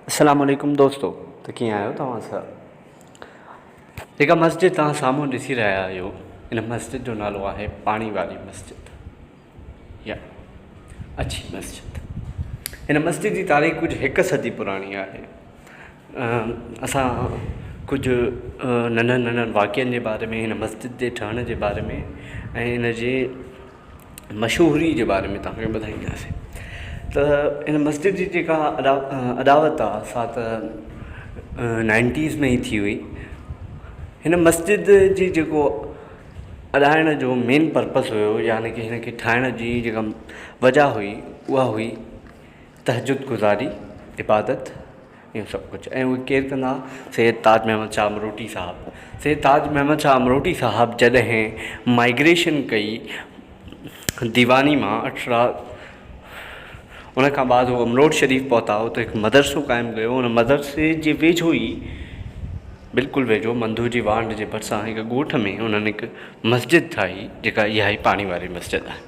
السلام عليڪم دوستو ته ڪيئن آهيو توهان سڀ جيڪا مسجد توهان سامهون ڏسي رهيا آهيو ان مسجد جو نالو آهي پاڻي واري مسجد يا اڇي مسجد هن مسجد جي تاريخ ڪجهه هڪ صدي پراڻي آهي اسان ڪجهه ننڍن ننڍن واقعن جي باري ۾ هن مسجد جي ٺهڻ جي باري ۾ ۽ ان جي مشهوري جي باري ۾ توهان کي ٻڌائينداسين ته ان مسجد جي جيڪا اڏاوت آهي سا ته نائنٽيز ۾ ئي ٿي هئي هن مسجد جي جيڪو اڏائڻ جو مين پرپز هيو يعني ڪه هن کي ٺاهڻ جي جيڪا وجهه هئي اها هئي تهجد گذاري عبادت اهو سڀ ڪجهه ۽ اهي ڪير ڪندا سيد تاج محمد شاهه امروٽي صاحب سيد تاج محمد شاهه امروٽي صاحب جڏهن مائگريشن ڪئي ديواني مان اٺرا ان کان بعد هو امروٽ شريف پهتا اتي هڪ مدرسو قائم ڪيو ان مدرسي جي ويجهو ئي بلڪل ويجهو منڌو جي وانڍ جي ڀرسان هڪ ڳوٺ ۾ انهن هڪ مسجد ٺاهي جيڪا اها ئي پاڻي واري مسجد آهي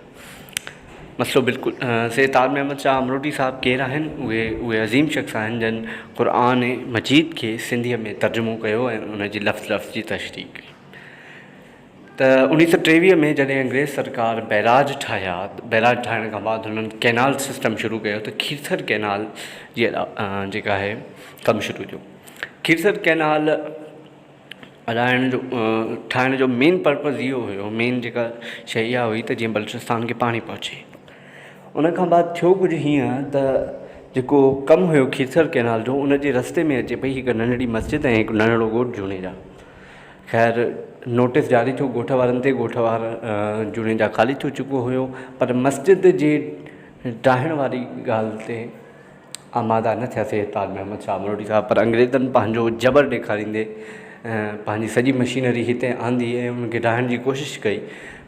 مسئلو بلڪل سيد تاج محمد شاهه امروٽي صاحب ڪير آهن اهي اهي عظيم شخص آهن جن قرآن مجيد کي سنڌيء ۾ ترجمو ڪيو ۽ ان جي لفظ لفظ جي تشريح ڪئي ته اوڻيهه سو ٽيويهه ۾ جڏهن انگريز سرڪار بئراج ٺاهيا بئراج ٺاهڻ کان بعد هنن ڪئنال سسٽم شروع ڪيو ته کيرٿر ڪئنال جي جيڪا آهي ڪم شروع ٿيو کيرٿر ڪئنال هلائڻ جو ٺاهڻ جو مين پرپز اهو هيو مين جيڪا شيء اها هئي ته جيئن بلوچستان کي پاڻي پهچي ان کان بعد ٿيو ڪجهه هيئن ته جيڪو ڪم هيو کيرٿر ڪينال جو ان جي رستي ۾ اچي پئي هڪ ننڍڙي مسجد ۽ هڪ ننڍڙو ڳوٺ جوڻيجا خير نوٽيس جاري ٿيو ڳوٺ وارن تي ڳوٺ وارا جوڻيجا خالي ٿي چڪو هيو پر مسجد جي ڊاهڻ واري ڳالهه تي آماده نه ٿيا سيد تاج محمد شاهه امروٽي صاحب پر انگريزن پنهنجو جبر ڏيکاريندي پنهنجي سڄي مشينري هتي آندي ۽ انهن کي ڊاهڻ جي ڪوشش ڪئي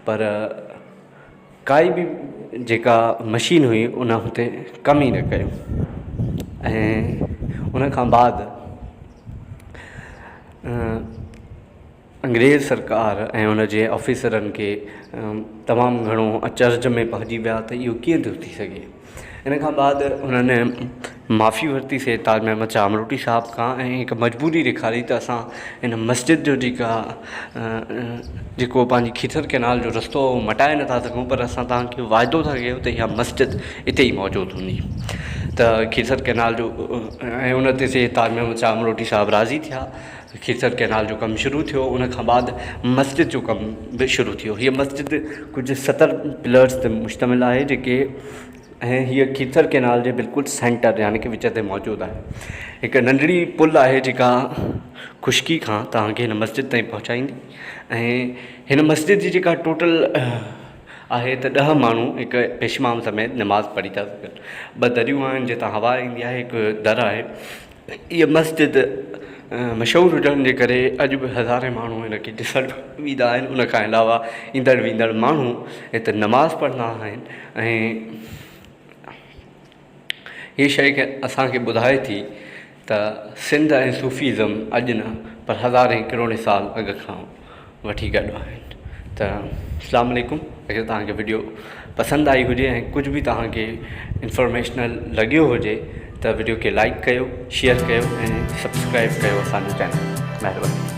پر ڪائي به جيڪا مشين هئي ان هتي ڪم ئي نه ڪيو ۽ ان کان بعد انگريز سرڪار ۽ ان جي آفيسرن کي تمام گهڻو اچرج ۾ پئجي ويا ته اهو ڪيئن ٿو ٿي سگهي ان کان بعد انهن معافي ورتي سيد تاج محمد شاهه امروٽي صاحب کان ۽ هڪ مجبوري ڏيکاري ته اسان هن مسجد جو جيڪا جيڪو پنهنجي کيرٿر ڪئنال جو رستو آهي اهو مٽائي نٿا سگهون پر اسان توهان کي واعدو ٿا ڪيون ته اها مسجد اتي ئي موجود هوندي ته کيرٿر ڪئنال جو ۽ ان تي سيد تاج محمد شاهه امروٽي صاحب راضي ٿيا کيرٿر ڪئنال جو ڪم شروع ٿيو ان کان بعد مسجد جو ڪم به شروع ٿيو هيء مسجد ڪجهه ستر پلرس تي مشتمل آهي جيڪي ۽ هيء کيرٿر ڪئنال جي بلڪل سينٽر يعني ڪي وچ تي موجود آهي هڪ ننڍڙي پل آهي جيڪا خشڪي کان توهان کي هن مسجد تائين پهچائيندي ۽ هن مسجد جي جيڪا ٽوٽل آهي ته ڏهه ماڻهو هڪ پيشمام سميت نماز پڙهي ٿا سگهن ٻه دريون آهن جتان هوا ايندي آهي هڪ در آهي هيء مسجد مشهور هجڻ جي ڪري اڄ به هزارين ماڻهو هن کي ڏسڻ ايندا آهن. ان کان علاوه ايندڙ ويندڙ ماڻهو هتي نماز پڙهندا آهن ۽ هيء شيء اسان کي ٻڌائي ٿي ته سنڌ ۽ صوفيزم اڄ نه پر هزارين ڪروڙين سال اڳ کان وٺي گڏ آهن ته اسلام عليڪم اگر توهان کي وڊيو پسند آئي هجي ۽ ڪجهه به توهان کي انفارميشنل لڳيو هجي ته وڊيو کي لائڪ ڪيو شيئر ڪيو ۽ سبسڪرائب ڪيو اسان جو چينل مهرباني.